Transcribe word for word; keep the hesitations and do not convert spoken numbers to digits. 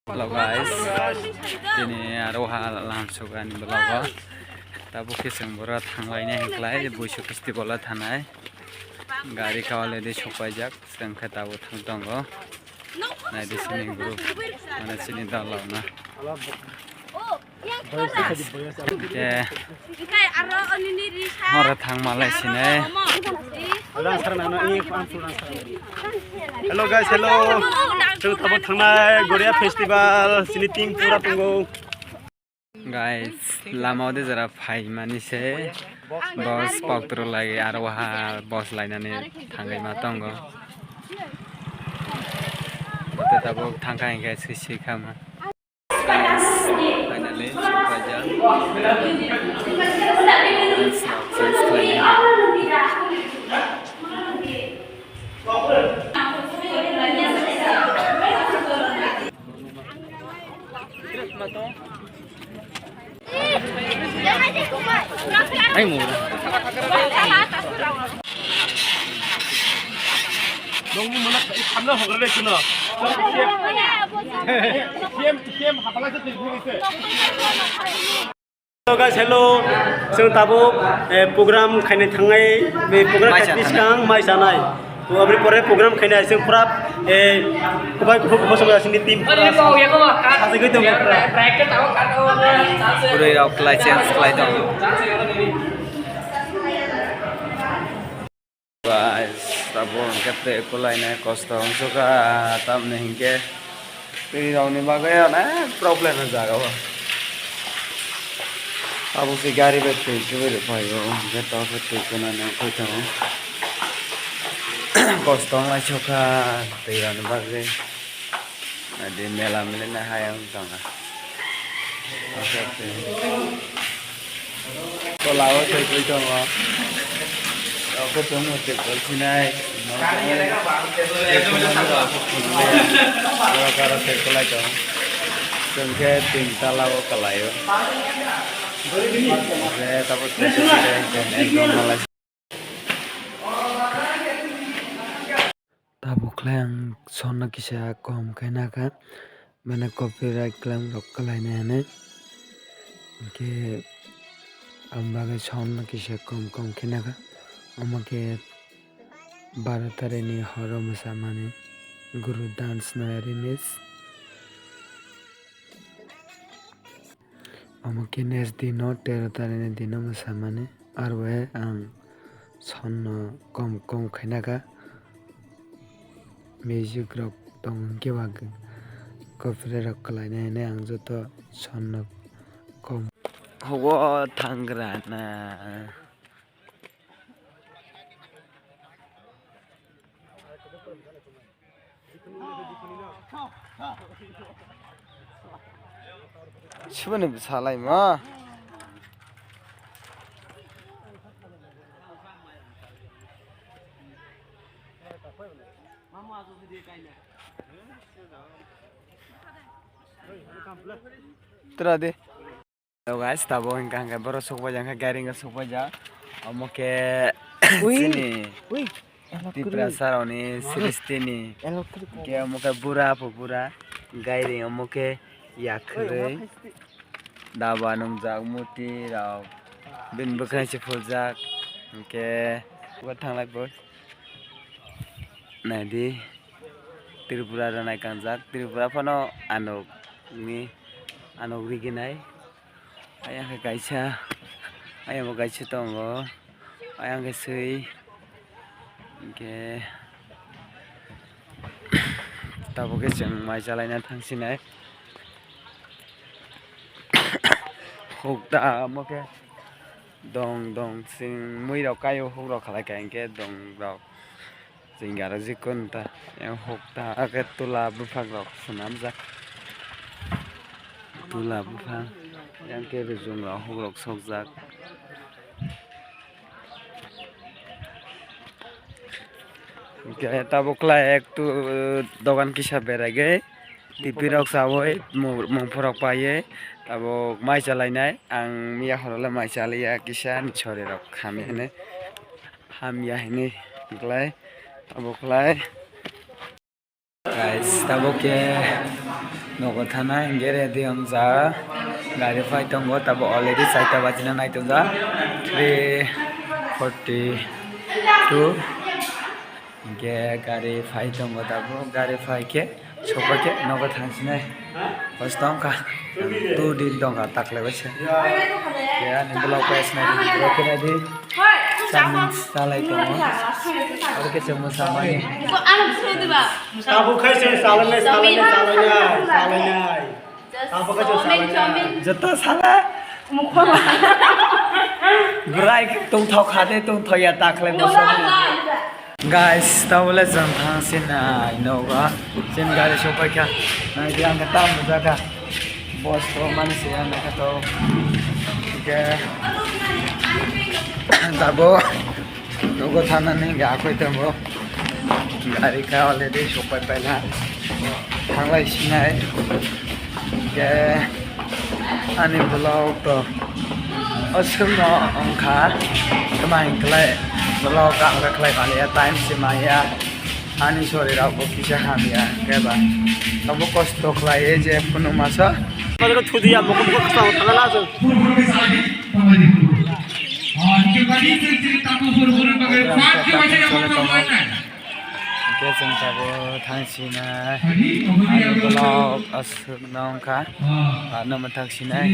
Hello guys, tini aro ha lamsok ani vlog o. Tabuk khe chwng boro thanglainai hinklai Buisu festival o thanai. Gari kha already sokpaijak, chwng khe tabuk thang tongo. Naidi sini group, mane sini dol rok no. Khe horo thang malai sini. Hello guys, hello. Chwng tabuk thangnai Goria Festival, sini team pura tongo. Guys, lama o de jora phai mani se bus pokthoro lai aro waha bus lainani thangwi ma tongo. Tei tabuk thangkha hinkhe swi swi kha ma. Guys, finally sokpaijak. Dance rok change khlai. Hello guys, hello. Chwng tabuk, eh, program khainai thangnai, be program khainai bwskang mai chanai. To aboni pore program khainai chwng pura, eh, kubai kubai kubai song sini team pura. Sajagwi tongo pura. Bwrwi rok khlai change khlai tongo. Guys, tabuk hwnkhe tei kwlainai kosto wngsukkha, tamni hinkhe twi rokni bagwi onek problem o jaga o. Tabuk se gari bai twi kwbwi rw phaio, hwnkhe tok khe twi kwnana wngwi tongo. Kosto wnglaisukha twi rokni bagwi. Adi mela mela na hayang tanga. Tola o tei twi tongo. Rokhe tongmo tei twi sinai. Rokaro tei kolai tong. Chwng khe tin tala o kalai o. Tabuk tei twi sinai, ekdom malai. Tabuk khlai ang sonna kisa kom khe nakha, mane copyright claim rok kwlainai hinwi. Hinkhe ang bagwi sonna kisa kom kom khe nakha, omo khe baro tarikni horo mwsamani Guru Dance no remix. Omo khe next dino tero tarikni dino mwsamani, aro bai ang sonna kom kom khainakha. Music rok tong hwnkhe ba copyright rok kwlainai hinwi ang joto sonna kom. Hogo thangrana. Siboni bwsa laima. Tra de. Hello guys, tabuk hwnkha hwnkhe borok sokpaijak, hwnkhe gairing o sokpaijak. Omo khe ui, chini ui, elok kwrwi. Tiprasa rokni sristini. Elok kwrwi. Hwnkhe omo khe bura pho bura gairing, omo khe yakhwrwi. Oi, omo khe daba nungjak muti rok. Bini bwkhang se phuljak. Hwnkhe bo thanglai bo. Naidi. Tripura rwnai kangjak, Tripura phano anokni, anok riginai. Ayang khe kaisa, ayang bo kaisa tongo, ayang khe swi, hinkhe tabuk khe chwng mai chalaina thangsinai. Huk da omo khe dong dong chwng mui rok kai o huk rok khalai kha hinkhe dong rok. Chwng aro jikon ta, yang huk ta, ake tula buphang rok swnamjak. Tula buphang, yang ke rujung rok huk rok sokjak. Hwnkhe tabuk khlai ektu dogan kisa beraiwi, tipi rok chawi, mung, mungphorok paiwi, tabuk mai chalainai. Ang miya horo le mai chaliya kisa, ani chori rok hamya hinwi. Hamya hinwi khlai, abo khlai. Guys, tabuk khe Nogo thana hingke ready wngjak. Gari phai tongo, tabo already chaita bajina nai tongjak. Three forty two. Hingke gari phai tongo tabo. Gari phai khe, sopai khe nogo thangsinai. Bus tongkha. Two din tongkha, taklai baisa. Ya, ani vlog bai sinai di, vlog khe nai di. Samung salai tongo. Oro khe chwngno samani. Tabuk khai se salai nai, salai nai, salai nai, salai nai. Tabuk khai se salai nai. Joto sala. Bwrai tongthok kha de, tongthok ya taklai bosong. Guys, tabole chwng thangsinai nogo. Chini gari sopaikha. Naidi ang khe tam bujaka. Bus to mani se ang khe to. Hingke tabo nogo thanani hingke akhoi tongo. Gari kha already sopai paila. Thanglai sinai. Hingke ani vlog to aswkno wngkha. Tama hingklai vlog ang khlai mani ya, time se maya. Ani sori rok bo kisa hamya keba. Tabo kosto khlai je phunuk masa. Padro thudiya mokol ko khasao thangala aswk. Hingke chwng tabo thangsinai. Ani vlog aswkno wngkha. Ano mwthangsinai.